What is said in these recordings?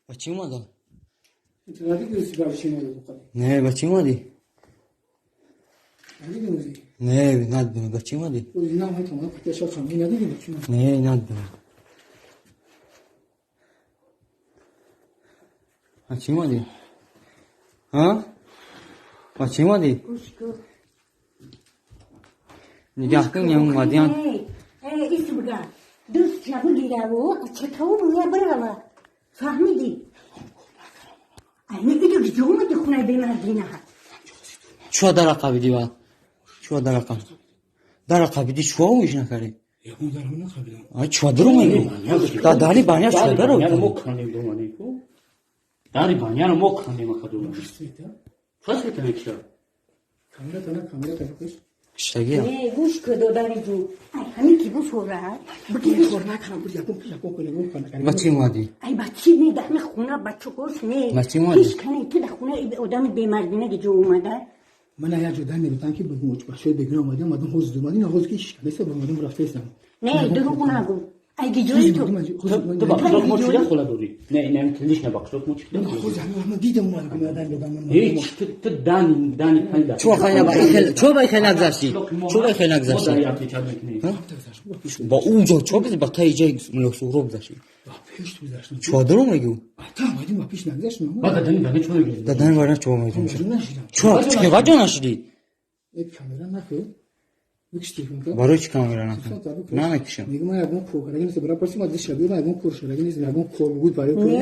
Ба чӣ омада? Надидӣ, чӣ омада? Не, ба чӣ омадӣ? Надидӣ? Не, надидам. Ба чӣ омадӣ? Не, надидам. Ба чӣ омадӣ? Ҳа? Ба чӣ омадӣ? Нигаҳ кун, омадиан. Ис буга. Дӯст чабу чатау буя бирава. Фаҳмидӣ? Ай мегиди куҷо омади хунаи бемардина? Чуа дара қабидӣ ба? Чуа дара қаб? Дара қабидӣ чуа оиш накардӣ? Ай чуа даро мегӯ? Да дари баня чуа даро? Дари баняро мо канем акадум. Чуа света мекиша? Киштагия. Не, гӯш ку, додари ҷун. Ай ҳамин ки буфора. Ба чӣ омадӣ? Ай ба чӣ не, дар ҳамин хона бачаҳош не. Ба чӣ омадӣ? Ҳеҷ кане ту дар хона одами бемардина ки ҷо омада. Ман як ҷо дан мегуфтам, ки бачаҳои бегуна омадем, омадем, ҳоз омадем, ҳоз ки ҳеч кас омадем, рафтаистам. Не, дурӯғ нагӯ. Ай гиҷои ту. Ту ба қишлоқ мо чида хола дорӣ? Не, не, лично ба қишлоқ мо чида? Дидам, омадам, додам. Ҳеч, ту дани дани кани. Чуа хай ба хел, чуа ба хел нагзашти? Чуа ба хел нагзашти? Ба ӯ ҷо чуа биз ба таи ҷои Мулло Суҳроб гузашти? Чуа даро мегӯ? Пеш нагзаштам. Ба дадани бана чуа мегӯ? Дадани бана чуа мегӯ? Чуа чева ҷо нашидӣ? Камера накӯ. Барои чӣ камера накунам? Намекушам.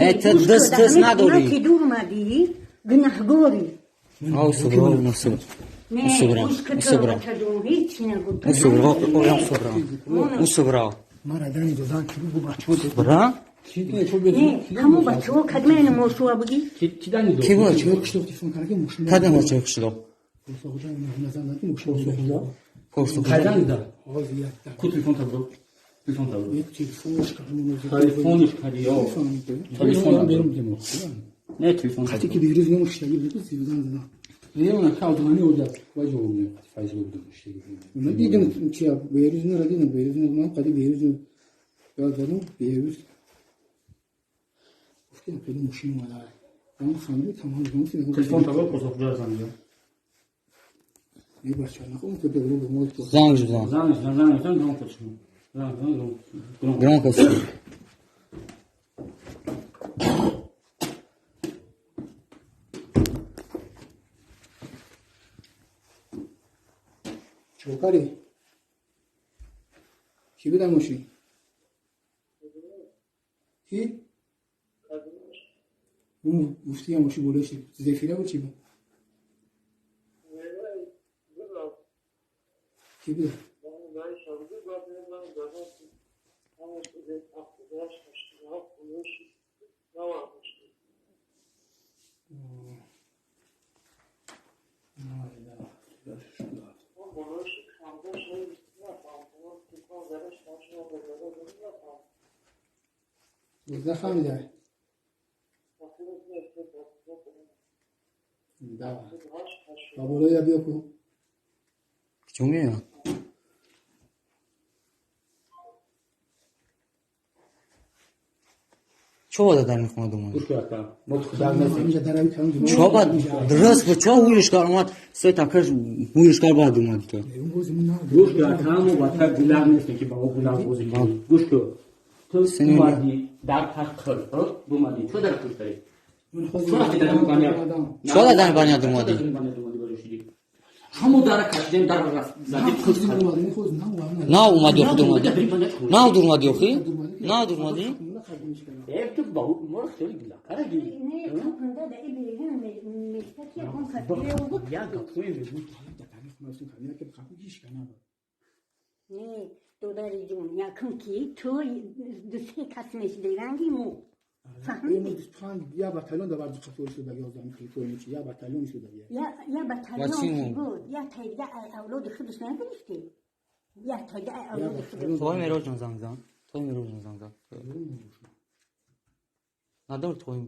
Э, ту даст даст надорӣ. Ки дур омадӣ, гунаҳгорӣ. Ав Суҳроб, насуб. Усубра, усубра. Усубра, оям субра. Усубра. Мара дани додан ки бу бачаҳо. Бра? Ҳамон бачаҳо кадмена мошуа буги? Ки дани дод? Ки буд? Чиҳо қишлоқ телефон карда ки мошин. Кадом бачаҳо қишлоқ? Порсухӯҷа. Кайдан да? Ку телефон табро? Телефон табро. Телефониш кади ё. Телефон Не телефон. Қати ки берӯз намуштаги буд, зиёдан зана. Не, она калдани ода ваҷо ме файзло будам иштаги. Ман дидам, чи берӯз нара дидам, берӯз ман қади берӯз ёд задам, берӯз. Гуфтам, хеле мошин омада. Ман ханди тамом гуфтам. Телефон табро, Порсухӯҷа занг. Не, бача, нахом ки дурӯғ мо. Занг зан. Занг зан, занг зан, громко шумо. Занг зан, громко. Громко. Чокари? Ки буда мошин? Ки? Гуфти я мошин болои зефира буд, чи буд? Ки буда? Нафаҳмида. Да. Ба болоя биё ку. Чун меояд? Чо бада дар мехона думад? Гӯш кун, ака. Мо дар нестем. Ҳаминҷа дарави калон. Чо ба дуруст бо чо ҳуйриш кар омад, се такаш ҳуйриш кар баъд омад то. Гӯш кун, ака, мо ба та гулаг нестем ки ба мо гулаг бозӣ кунем. Гӯш кун. Ту омадӣ дар тахт, омадӣ. Чо дар куш дарӣ? Чо рафти дар баня? Чо дар баня думадӣ? Ҳамо дара кашидем, дар зади қиз. На омадӣ охи думадӣ. На дурмадӣ охи? На дурмадӣ? Э, ту ба моро хеле гила караги. Не, капанда да иберин мештаки он катиё. Як гапҳое мегӯ. Не, додари ҷун, якум ки ту ду-се кас мешиди ранги мо. Фаҳмидӣ? Я батальон да варди қатор шуда, 11 телефон чи я батальон шуда. Я батальон чи буд, я тайда авлоди худаш нагирифтӣ. Я тайда авлоди худаш. Той Мероҷон занг зан. Той Мероҷон занг зан. Надор той.